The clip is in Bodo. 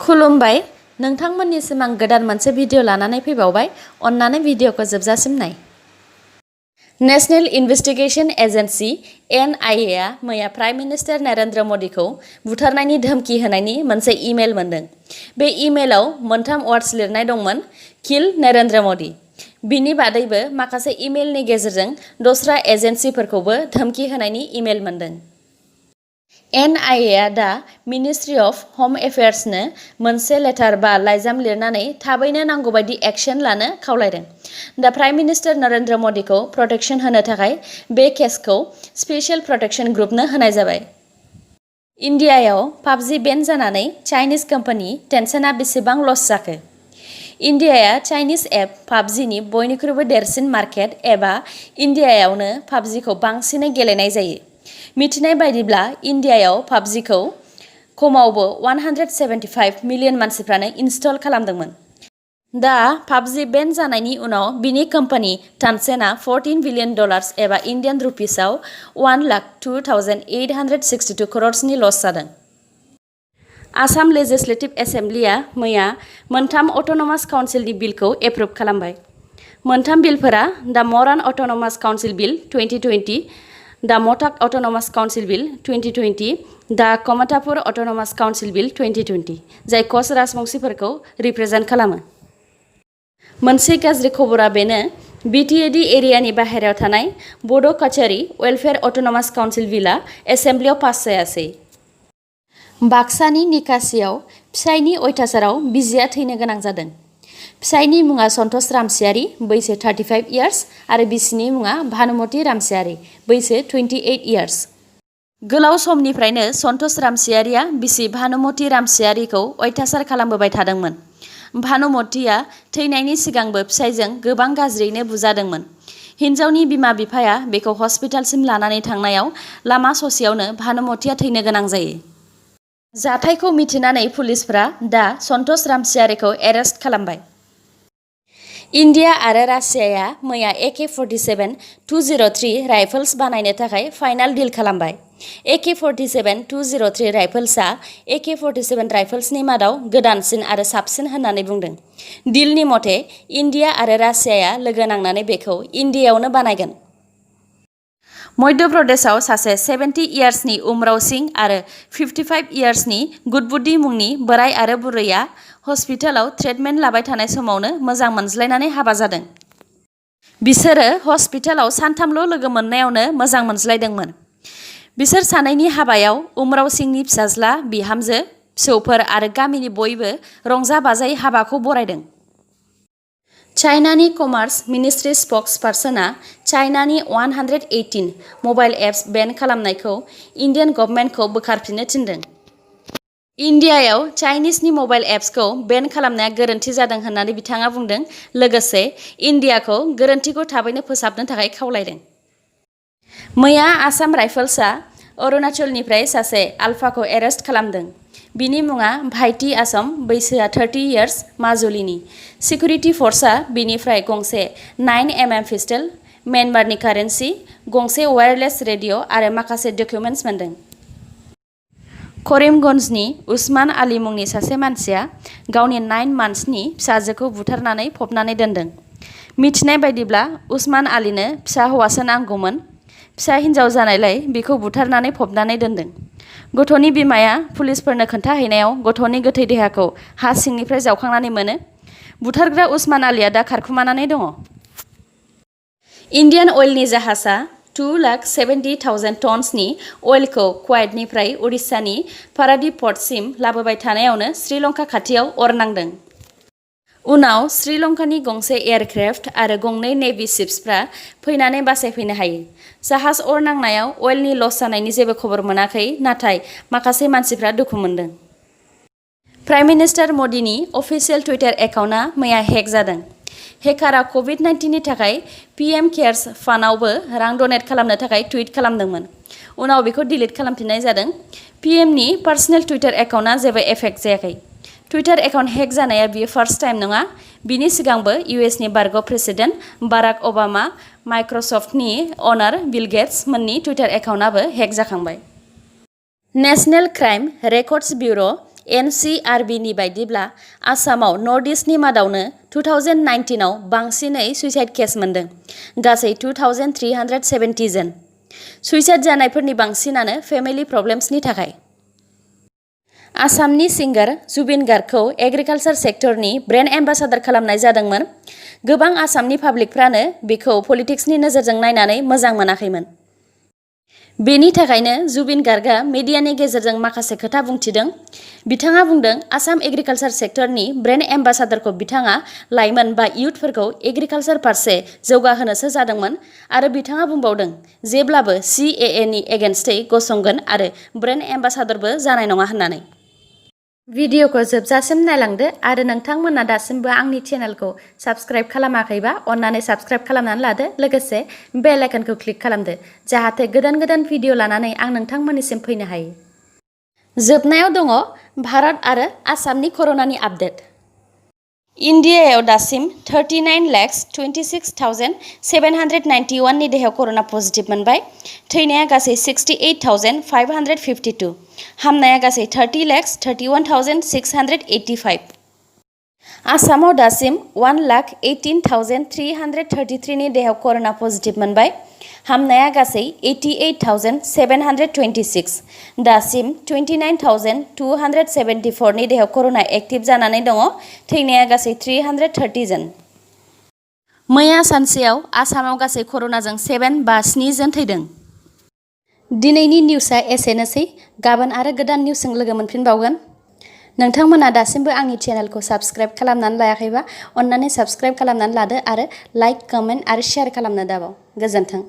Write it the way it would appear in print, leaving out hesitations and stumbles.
खुलुमबाय नोंथांमोननिसिम आं गोदान मोनसे भिडिअ लानानै फैबावबाय अन्नानै भिडिअखौ जोबजासिम नाय। नेशनेल इन्वेस्टिगेशन एजेन्सि (NIA) आ मैया प्राइम मिनिस्टार नरेन्द्र मदिखौ बुथारनायनि धमकी होनायनि मोनसे इमेल मोनदों। बे इमेलाव मोनथाम वार्ड्स लिरनाय दंमोन किल नरेन्द्र मदि। बिनि बादैबो माखासे इमेलनि गेजेरजों दस्रा एजेन्सिफोरखौबो धमकी होनायनि इमेल मोनदों। NIA आ दा मिनिस्ट्रि अफ हम एफेयार्सनो मोनसे लेटार बा लाइजाम लिरनानै थाबैनो नांगौबादि एक्शन लानो खावलायदों। दा प्राइम मिनिस्टार नरेन्द्र मदिखौ प्रटेक्शन होनो थाखाय बे केसखौ स्पेशल प्रटेक्शन ग्रुपनो होनाय जाबाय। इन्डियायाव PUBG बेन जानानै चाइनिज कम्पानि टेनसेन्टआ बेसेबां लस जाखो? इन्डियाया चाइनिज एप PUBGनि बयनिख्रुइबो देरसिन मार्केट एबा इन्डियायावनो PUBGखौ बांसिनै गेलेनाय जायो। मिथिनाय बायदिब्ला इन्डियायाव PUBGखौ खमावबो 175 मिलियन मानसिफ्रानो इनस्टल खालामदोंमोन। दा PUBG बेन जानायनि उनाव बिनि कम्पानि टेनसेन्टआ $14 बिलियन एबा इन्डियान रुपिसआव 1,02,862 करोड़नि लस जादों। आसाम लेजिस्लेटिभ एसेम्ब्लिआ मैया मोनथाम अट'नमास काउन्सिलनि बिलखौ एप्रुभ खालामबाय। मोनथाम बिलफोरा दा मरान अट'नमास काउन्सिल बिल 2020, दा मटाक अट'नमास काउन्सिल बिल 2020, दा कमतापुर अट'नमास काउन्सिल बिल 2020, जाय कच राजबंशिफोरखौ रिप्रेजेन्ट खालामो। मोनसे गाज्रि खबरा बेनो BTAD एरियानि बाहेरायाव थानाय बड' काचारी वेलफेयार अट'नमास काउन्सिल बिलआ एसेम्ब्लियाव पास जायासै। बाक्सानि निकासियाव फिसायनि अयथासाराव बिजिया थैनो गोनां जादों। फिसायनि मुङा सन्तोष रामसियारि, बैसो 35 इयार्स आरो बिसिनि मुङा भानुमति रामसियारि, बैसो 28 इयार्स। गोलाव समनिफ्रायनो सन्तोष रामसियारिया बिसि भानुमति रामसियारिखौ अयथासार खालामबोबाय थादोंमोन। भानुमतिया थैनायनि सिगांबो फिसायजों गोबां गाज्रियैनो बुजादोंमोन। हिन्जावनि बिमा बिफाया बेखौ हस्पिटालसिम लानानै थांनायाव लामा ससेयावनो भानुमतिया थैनो गोनां जायो। जाथायखौ मिथिनानै पुलिसफोरा दा सन्तोष रामसियारिखौ एरेस्ट खालामबाय। इन्डिया आरो रासियाया मैया AK-47-203 राइफल्स बानायनो थाखाय फाइनाल डिल खालामबाय। AK-47-203 राइफल्सआ AK-47 राइफल्सनि मादाव गोदानसिन आरो साबसिन होननानै बुंदों। डिलनि मथे इन्डिया आरो रासियाया लोगो नांनानै बेखौ इन्डियायावनो बानायगोन। मध्य प्रदेशआव सासे 70 इयार्सनि उमराव सिंह आरो 55 इयार्सनि गुदबुद्दि मुंनि बोराय आरो बुरैया हस्पिटालाव ट्रिटमेन्ट लाबाय थानाय समावनो मोजां मोनज्लायनानै हाबा जादों। बिसोरो हस्पिटालाव सानथामल' लोगो मोननायावनो मोजां मोनज्लायदोंमोन। बिसोर सानैनि हाबायाव उमराव सिंहनि फिसाज्ला, बिहामजो, फिसौफोर आरो गामिनि बयबो रंजा बाजायै हाबाखौ बरायदों। चाइनानि कमार्स मिनिस्ट्रि स्पक्स पार्सनआ चाइनानि 118 मबाइल एप्स बेन खालामनायखौ इन्डियान गभर्नमेन्टखौ बोखारफिननो थिनदों। इन्डियायाव चाइनिजनि मबाइल एप्सखौ बेन खालामनाया गोरोन्थि जादों होननानै बिथाङा बुंदों, लोगोसे इन्डियाखौ गोरोन्थिखौ थाबैनो फोसाबनो थाखाय खावलायदों। मैया आसाम राइफल्सआ अरुणाचलनिफ्राय सासे आलफाखौ एरेस्ट खालामदों। बिनि मुङा भाइटि आसम, बैसोआ 30 इयार्स, माजुलिनि। सिकिउरिटि फर्सआ बिनिफ्राय गंसे 9mm पिस्टल, म्यानमारनि कारेन्सि, गंसे वायारलेस रेडिअ' आरो माखासे डकुमेन्ट्स मोनदों। करिमगन्जनि उस्मान आली मुंनि सासे मानसिया गावनि 9 मान्थसनि फिसाजोखौ बुथारनानै फबनानै दोनदों। मिथिनाय बायदिब्ला उस्मान आलीनो फिसा हौवासो नांगौमोन। फिसा हिन्जाव जानायलाय बिखौ बुथारनानै फबनानै दोनदों। गथ'नि बिमाया पुलिसफोरनो खोन्थाहैनायाव गथ'नि गोथै देहाखौ हा सिंनिफ्राय जावखांनानै मोनो। बुथारग्रा उस्मान आलीया दा खारखुमानानै दङ। इन्डियान अइलनि जाहाजआ 2,70,000 टन्सनि अइलखौ कुवेतनिफ्राय उरिष्यानि पारादीप पर्टसिम लाबोबाय थानायावनो श्रीलंका खाथियाव अर नांदों। उनाव श्रीलंकानि गंसे एयारक्राफ्ट आरो गंनै नेभि शिप्सफ्रा फैनानै बासायफैनो हायो। जाहाज अर नांनायाव अइलनि लस जानायनि जेबो खबर मोनाखै, नाथाय माखासे मानसिफ्रा दुखु मोनदों। प्राइम मिनिस्टार मदिनि अफिसियेल टुइटार एकाउन्टआ मैया हेक जादों। हेकारा COVID-19 नि थाखाय PM केयार्स फान्डआवबो रां डनेट खालामनो थाखाय टुइट खालामदोंमोन। उनाव बेखौ डिलिट खालामफिननाय जादों। PMनि पार्सनेल टुइटार एकाउन्टआ जेबो एफेक्ट जायाखै। टुइटार एकाउन्ट हेक जानाया बियो फार्स्ट टाइम नङा। बिनि सिगांबो USनि बारग' प्रेसिडेन्ट बाराक ओबामा, माइक्रसफ्टनि अनार बिल गेट्स मोननि टुइटार एकाउन्टआबो हेक जाखांबाय। नेशनेल क्राइम रेकर्डस ब्युर' NCRBनि बायदिब्ला आसामाव नर्थ इस्टनि मादावनो 2019आव बांसिनै सुइसाइड केस मोनदों, गासै 2370 जन। सुइसाइड जानायफोरनि बांसिनानो फेमिलि प्रब्लेम्सनि थाखाय। आसामनि सिंगार जुबिन गार्गखौ एग्रिकालचार सेक्टरनि ब्रेन्ड एम्बासाडर खालामनाय जादोंमोन। गोबां आसामनि पाब्लिकफ्रानो बेखौ पलिटिक्सनि नोजोरजों नायनानै मोजां मोनाखैमोन। बेनि थाखायनो जुबिन गार्गआ मिडियानि गेजेरजों माखासे खोथा बुंथिदों। बिथाङा बुंदों आसाम एग्रिकालचार सेक्टरनि ब्रेन्ड एम्बासाडरखौ बिथाङा लाइमोन बा इयुथफोरखौ एग्रिकालचार फारसे जौगाहोनोसो जादोंमोन आरो बिथाङा बुंबावदों जेब्लाबो CAAनि एगेन्स्टै गसंगोन आरो ब्रेन्ड एम्बासाडरबो जानाय नङा होननानै। भिडिअखौ जोबजासिम नायलांदो आरो नोंथांमोना दासिमबो आंनि चेनेलखौ साबस्क्राइब खालामाखैबा अन्नानै साबस्क्राइब खालामनानै लादो, लोगोसे बेल आइकनखौ क्लिक खालामदो जाहाथे गोदान गोदान भिडिअ लानानै आं नोंथांमोननिसिम फैनो हायो। जोबनायाव दङ भारत आरो आसामनि कर'नानि आपडेट। इन्डियायाव दासिम 39,26,791 नि देहायाव कर'ना पजिटिभ मोनबाय। थैनाया गासै 68,552। हामनाया गासै 30,31,685। आसामाव दासिम 1,18,333 नि देहायाव कर'ना पजिटिभ मोनबाय। हामनाया गासै 88,726। दासिम 29,274 नि देहायाव कर'ना एक्टिभ जानानै दङ। थैनाया गासै 330 जन। मैया सानसेयाव आसामाव गासै कर'नाजों 7 जन थैदों। दिनैनि निउसआ एसेनोसै। गाबोन आरो गोदान निउसजों लोगो मोनफिनबावगोन। नोंथांमोना दासिमबो आंनि चेनेलखौ साबस्क्राइब खालामनानै लायाखैबा अन्नानै साबस्क्राइब खालामनानै लादो आरो लाइक, कमेन्ट आरो शेयार खालामनो दाबाव। गोजोन्थों।